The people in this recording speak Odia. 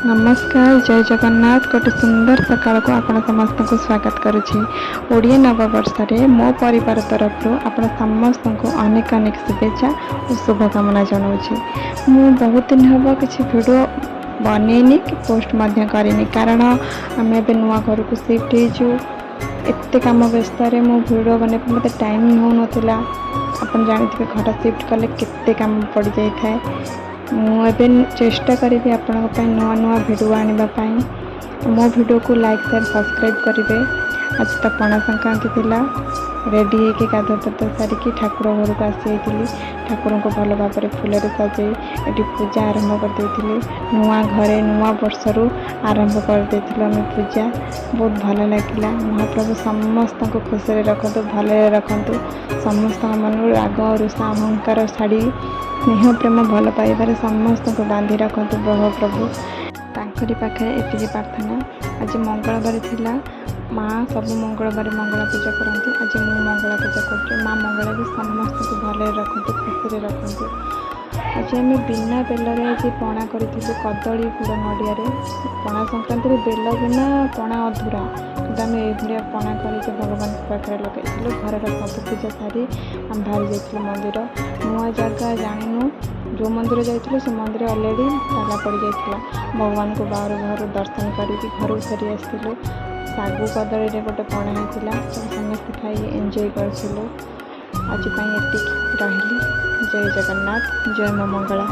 ନମସ୍କାର, ଜୟ ଜଗନ୍ନାଥ। ଗୋଟେ ସୁନ୍ଦର ସକାଳକୁ ଆପଣ ସମସ୍ତଙ୍କୁ ସ୍ୱାଗତ କରୁଛି। ଓଡ଼ିଆ ନବବର୍ଷରେ ମୋ ପରିବାର ତରଫରୁ ଆପଣ ସମସ୍ତଙ୍କୁ ଅନେକ ଅନେକ ଶୁଭେଚ୍ଛା ଓ ଶୁଭକାମନା ଜଣାଉଛି। ମୁଁ ବହୁତ ଦିନ ହେବ କିଛି ଭିଡ଼ିଓ ବନେଇନି କି ପୋଷ୍ଟ ମଧ୍ୟ କରିନି, କାରଣ ଆମେ ଏବେ ନୂଆ ଘରକୁ ସିଫ୍ଟ ହେଇଛୁ। ଏତେ କାମ ବ୍ୟସ୍ତରେ ମୁଁ ଭିଡ଼ିଓ ବନେଇବା ମୋତେ ଟାଇମ୍ ହେଉନଥିଲା। ଆପଣ ଜାଣିଥିବେ, ଘର ସିଫ୍ଟ କଲେ କେତେ କାମ ପଡ଼ିଯାଇଥାଏ। ମୁଁ ଏବେ ଚେଷ୍ଟା କରିବି ଆପଣଙ୍କ ପାଇଁ ନୂଆ ନୂଆ ଭିଡ଼ିଓ ଆଣିବା ପାଇଁ। ମୋ ଭିଡ଼ିଓକୁ ଲାଇକ୍, ସେୟାର, ସବସ୍କ୍ରାଇବ୍ କରିବେ। ଆଜି ତ ପଣା ସଂକ୍ରାନ୍ତି ଥିଲା। ରେଡ଼ି ହେଇକି, ଗାଧୁଆ ପାଧୁଆ ସାରିକି ଠାକୁର ଘରକୁ ଆସିଯାଇଥିଲି। ଠାକୁରଙ୍କୁ ଭଲ ଭାବରେ ଫୁଲରେ ସଜେଇ ଏଠି ପୂଜା ଆରମ୍ଭ କରିଦେଇଥିଲି। ନୂଆ ଘରେ ନୂଆ ବର୍ଷରୁ ଆରମ୍ଭ କରିଦେଇଥିଲୁ ଆମେ ପୂଜା। ବହୁତ ଭଲ ଲାଗିଲା। ମହାପ୍ରଭୁ ସମସ୍ତଙ୍କୁ ଖୁସିରେ ରଖନ୍ତୁ, ଭଲରେ ରଖନ୍ତୁ। ସମସ୍ତଙ୍କ ମନରୁ ରାଗ, ରୁଷା, ଅହଙ୍କାର ଛାଡ଼ି ସ୍ନେହ, ପ୍ରେମ, ଭଲ ପାଇବାରେ ସମସ୍ତଙ୍କୁ ବାନ୍ଧି ରଖନ୍ତୁ ମହାପ୍ରଭୁ। ତାଙ୍କରି ପାଖରେ ଏତିକି ପ୍ରାର୍ଥନା। ଆଜି ମଙ୍ଗଳବାର ଥିଲା। ମା ସବୁ ମଙ୍ଗଳବାର ମଙ୍ଗଳା ପୂଜା କରନ୍ତି। ଆଜି ମୁଁ ମଙ୍ଗଳା ପୂଜା କରୁଛି। ମା ମଙ୍ଗଳା ବି ସମସ୍ତଙ୍କୁ ଭଲରେ ରଖନ୍ତୁ, ଖୁସିରେ ରଖନ୍ତୁ। ଆଜି ଆମେ ବିନା ବେଲରେ ଆଜି ପଣା କରିଥିଲୁ, କଦଳୀ, ଗୁଡ଼, ନଡ଼ିଆରେ। ପଣା ସଂକ୍ରାନ୍ତିରେ ବେଲ ବିନା ପଣା ଅଧୁରା, କିନ୍ତୁ ଆମେ ଏଇଭଳିଆ ପଣା କରିକି ଭଗବାନଙ୍କ ପାଖରେ ଲଗାଇଥିଲୁ। ଘରର ସବୁ ପୂଜା ସାରି ଆମେ ବାହାରି ଯାଇଥିଲୁ ମନ୍ଦିର। ନୂଆ ଜାଗା ଜାଣିନୁ। ଯେଉଁ ମନ୍ଦିର ଯାଇଥିଲୁ, ସେ ମନ୍ଦିର ଅଲରେଡ଼ି ତାଲା ପଡ଼ିଯାଇଥିଲା। ଭଗବାନଙ୍କୁ ବାହାରୁ ବାହାରୁ ଦର୍ଶନ କରିକି ଘରକୁ ଫେରି ଆସିଥିଲୁ। ଶାଗୁ କଦଳୀରେ ଗୋଟେ ପଣା ହେଇଥିଲା। ସବୁ ସମସ୍ତେ ଖାଇ ଏନ୍ଜୟ କରିଥିଲୁ। ଆଜି ପାଇଁ ଏତିକି ରହିଲି। ଜୟ ଜଗନ୍ନାଥ, ଜୟ ମା ମଙ୍ଗଳା।